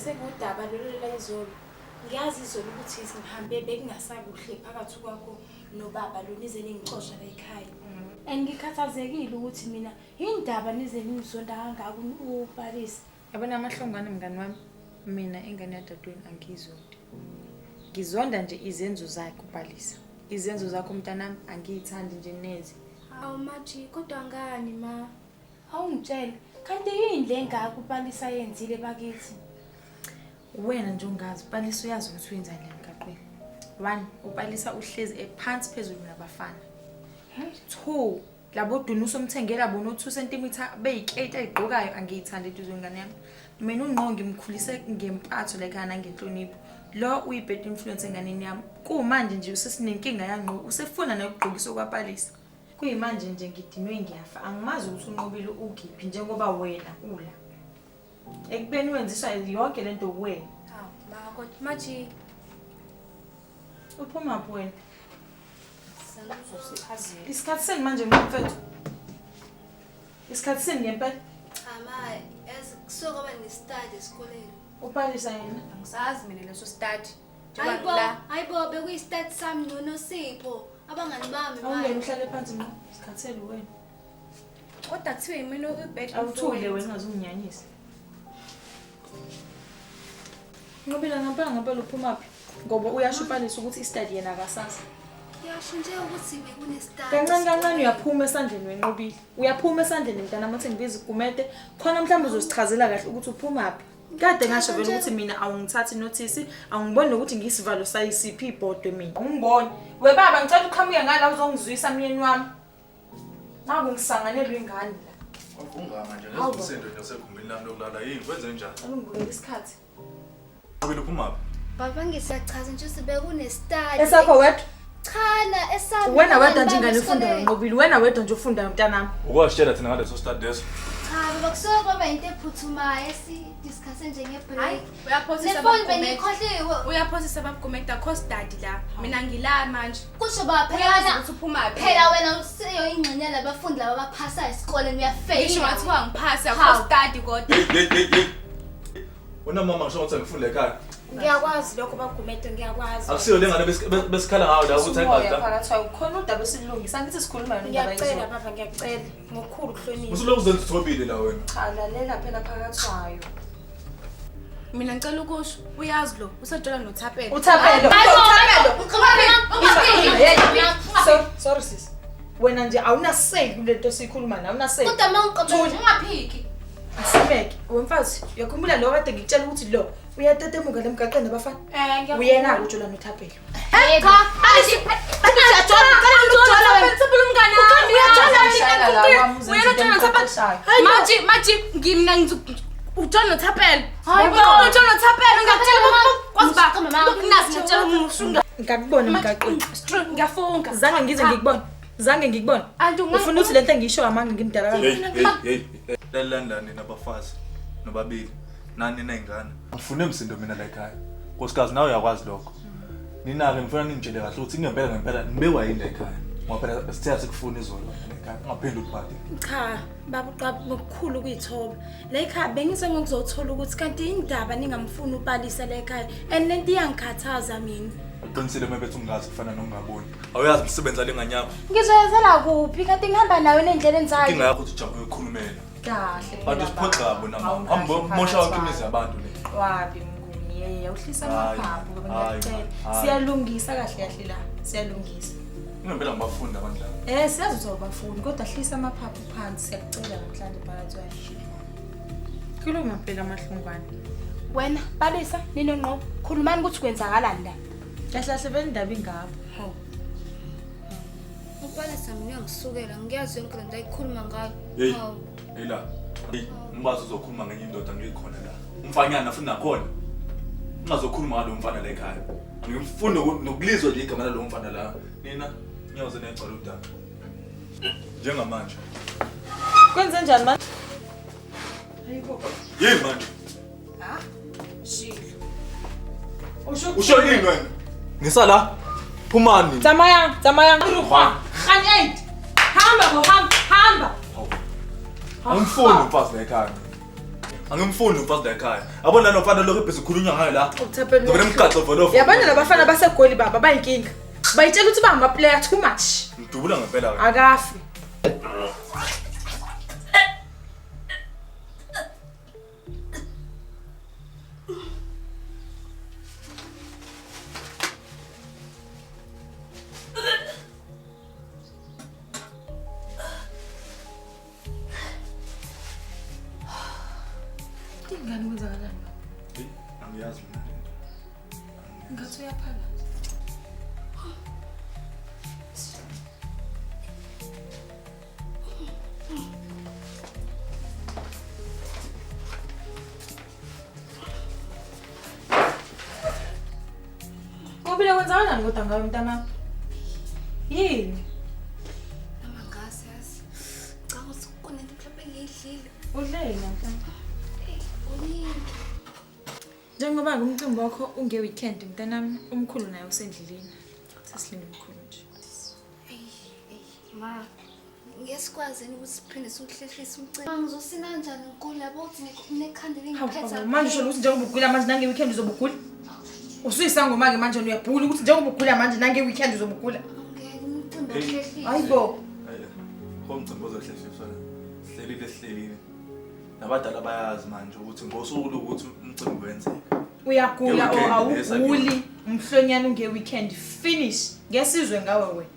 Ngibhekise kudaba lolu layizolo. Ngiyazi izolo ukuthi ngihambe bekungasakuhle phakathi kwakho nobaba lo nize ningixosha la ekhaya. And ngikhathazekile ukuthi mina yindaba nize ningizonda kangaka uPalisa. Yabona amahlongwane mngani wami, mina ingane yadadewenu angiyizondi. Ngizonda nje izenzo zakhe uPalisa. Izenzo zakho mntanami angiyithandi nje neze. Awu Maji, kodwa ngani ma? Awungitshele, kanti yini le ngaka uPalisa yenzile bakithi? Wena nje ungazi, uPalisa uyazi ukuthi wenzani la emgaqweni. One, uPalisa uhlezi ephansi phezulu nabafana. Two, labo dunusa omthengela bona o-2 centimeter beyiketi ayigqokayo angiyithandi eduze kwengane yami. Mina uNgqo ngimkhulise ngempatho la ekhaya nangenhlonipho. Lo uyi-bad influence enganeni yami. Kumanje nje usesinenkinga yaNgqo, usefuna nokugqokisa okwaPalisa. Kuyimanje nje ngidinwe ngiyafa, angimazi ukuthi uNqobile ukiphi njengoba wena ula. Ekubeni wenziswa yonke lento kuwena. Hawu, ma kodwa Maji, Uphumaphi wena? Uzosichazela. Isikhathi seni manje mfethu? Isikhathi seni ngempela? Cha ma, yazi kusuke kwaba ne-study esikoleni. UPalisa yena. Angisazi mina leso study. Njengoba Hayibo, ngila. hayibo bekuyi-study sami noNosipho. Abangani bami Awungene manje. uhlale phansi ngqo. Sikhathele wena. Kodwa kuthiwe yimina uyi-bad Awuthule influence. wena ungaze unginyanyise. Nqobile ngempela ngempela uphumaphi? Ngoba uyasho uPalisa ukuthi i-study yena akasazi. Ngiyasho nje ukuthi bekune-study. Kancane kancane uyaphuma esandleni wenqobile. Uyaphuma esandleni mntana mathi ngibiza igumede. Khona mhlawumbe uzosichazela kahle ukuthi uphumaphi. Kade ngasho vele ukuthi mina awungithathi notice, awungiboni nokuthi ngiyisivalo sayisiphi ibhodwe mina. Awungiboni. We baba ngicela uqhamuke ngala uzongizwisa myeni wami. Naku ngisanganelwe ingane la. Wavungama nje Hawu, ngezwa umsindo nje osegumbini lami lokulala. Yini kwenze njani? Cela ungibukele isikhathi. Nqobile uphumaphi? Baba ngisachaza nje ukuthi bekune-study. Esakho wedwa? Cha na esami. Wena nabangani wedwa nje bami ingane ufundayo esikoleni. Nqobile, wena wedwa nje ufundayo mntanami. Ukwasitshela thina ngaleso study leso. Cha baba kusuke kwaba into ephuthumayo esi-discuss-e nje Hayi, nge-break. uyaphosisa Nefoni baba Gumede. bengiyikhohliwe. Uyaphosisa baba Gumede, akho study la. Mina ngila manje. Kusho baba phela Uyazi wena ukuthi uphumaphi. phela wena useyo ingxenye yalabafundi laba abaphasayo esikoleni uyafeyila. Ngisho ngathiwa ngiphasi akho Hawu. study kodwa. Hey hey hey hey. Wena mama ngisho ukuthi angifuni ekhaya. Ngiyakwazi lokho baGumede, ngiyakwazi. Akusiyo le ngane besikhala ngayo la ukuthi Umoya ayikazi la. phakathi kwayo khona udaba esilungisa angithi sikhuluma yona indaba Ngiyacela yezolo. baba, ngiyacela ngokukhulu ukuhlonipha. Usulokhu uzenza uthobile la wena. Cha lalela phela phakathi kwayo. Mina ngicela ukusho, uyazi lo, usejola noThapelo. Uthapelo. Hayibo, Uthapelo. ungaphiki. So, sorry sis. Wena nje awunasay kule nto siyikhuluma nawe, awunasay. Kodwa uma ngiqobe Ungaphiki. Asimeke. Wemfazi, uyakhumbula lo kade ngikutshela ukuthi lo uyatetemuka lemgaqweni nabafana? Eh, ngiyakhumbula. Uyena-ke ujola noThapelo. Cha, Maji, maji, ngimna uJohn noThapelo. Hayi bo, uJohn noThapelo ngiyakutshela kwazi ba. Nazi ngiyakutshela ushunga. Ngakubona emgaqweni. Ngiyafunga. Zange ngize ngikubone. Zange ngikubone. Anti Ufuna ukuthi lento engiyisho amanga ngimdala Hey kangaka. hey hey. Lalelani la nina abafazi nobabili. Nani nina ingane. Ngifune umsindo mina la ekhaya. Nkosikazi nawe uyakwazi lokho. Nina-ke ngifuna ningitshele kahle ukuthi ngempela ngempela nibekwa yini la ekhaya. Ngoba phela sithe asikufuni izolo la ekhaya. Ungaphinde ubhade. Cha, baba uqaba ngokukhulu ukuyithoba. La ekhaya bengize ngokuzothola ukuthi kanti indaba ningamfuni uPalisa la ekhaya and lento iyangikhathaza mina. Uqinisile uma bethi ungazi kufana nokungaboni. Awuyazi imisebenzi yale ngane yakho. Ngizoyenzela kuphi kanti ngihamba nayo nendlela enzayo. Inkinga yakho ukuthi ujabuye ukhulumela. Kahle. Bantu siphoxa kabo namama. Hamba mosha yonke imizi yabantu le. Wabi mnguni yeye uhlisa Hayi, amaphaphu ngoba hayi, ngiyakutshela. hayi. Siyalungisa kahle kahle la. Siyalungisa. Ngempela ngibafunda abantu laba. Siyazi ukuthi awubafuni kodwa hlisa amaphaphu phansi siyakucela namhlanje phakathi kwayo. Khuluma phela amahlongwane. Wena Palisa ninoNgqo khulumani ukuthi kwenzakalani la. Kahle kahle vele indaba ingapho. Hawu. uPalisa mina uyangisukela ngiyazi yonke lento ayikhuluma ngayo. Hey. Hawu. Hey la. Hey, ngibazi uzokhuluma ngenye indoda ngikhona la. Umfanyana futhi nakhona. Ungazokhuluma ngalo mfana la ekhaya. Angifuni nokulizwa nje igama lalo mfana la. Nina ngiyoze niyagcwala udaba. Njengamanje. Kwenze njani manje? Hayibo. Yini manje? Ha? Shilo. Usho Usho yini wena? Ngisala. Phumani. Tsamaya, tsamaya. Ruhwa. Gaan uit. Hamba bo, hamba, hamba. Angifuni umfazi la ekhaya. Angimfuni umfazi la ekhaya. Yabona nalo mfana lokho ebhizi khulunywa ngayo la. Uthapelo. Ngivele mgaxe volovo. Yabona labafana baseGoli baba bayinkinga. Bayitshela ukuthi bangama player too much. Ngidubula ngempela ke. Akafi. Ingane kwenzakalani baba? Hey, Angiyazi mina lento. Ngathi uyaphala. Ngobile kwenzakalani kodwa ngawe mntanami? Yini? Noma ngazi yazi. Ngicabanga ukuthi kunento mhlawumbe engiyidlile. Udleni namhlanje? Eyi, kuningi. Njengoba-ke umcimbi wakho unge-weekend mntanami, umkhulu naye usendleleni. Sesilinde umkhulu nje. Eyi, eyi, ma. Ngeke sikwazi yini ukuthi siphinde siwuhlehlise umcimbi. Ma ngizosina kanjani ngigula yabo ukuthi nginekhanda Hawu, elingiphethe. baba, manje usho ukuthi njengoba ugula manje nange-weekend uzobe ugula? Usuyisangoma-ke manje wena uyabhula ukuthi njengoba ugula manje nange-weekend uzobe ugula. Ngeke umcimbi Hey. awuhlehliswe. Hayi bo. Hayi. Kho umcimbi ozohlehliswa la. Sihlelile sihlelile. Nabadala bayazi manje ukuthi ngosuku lokuthi umcimbi wenzeka. Uyagula or Nge-weekend, awuguli, umhlonyane unge-weekend finish. Ngesizwe ngawe wena.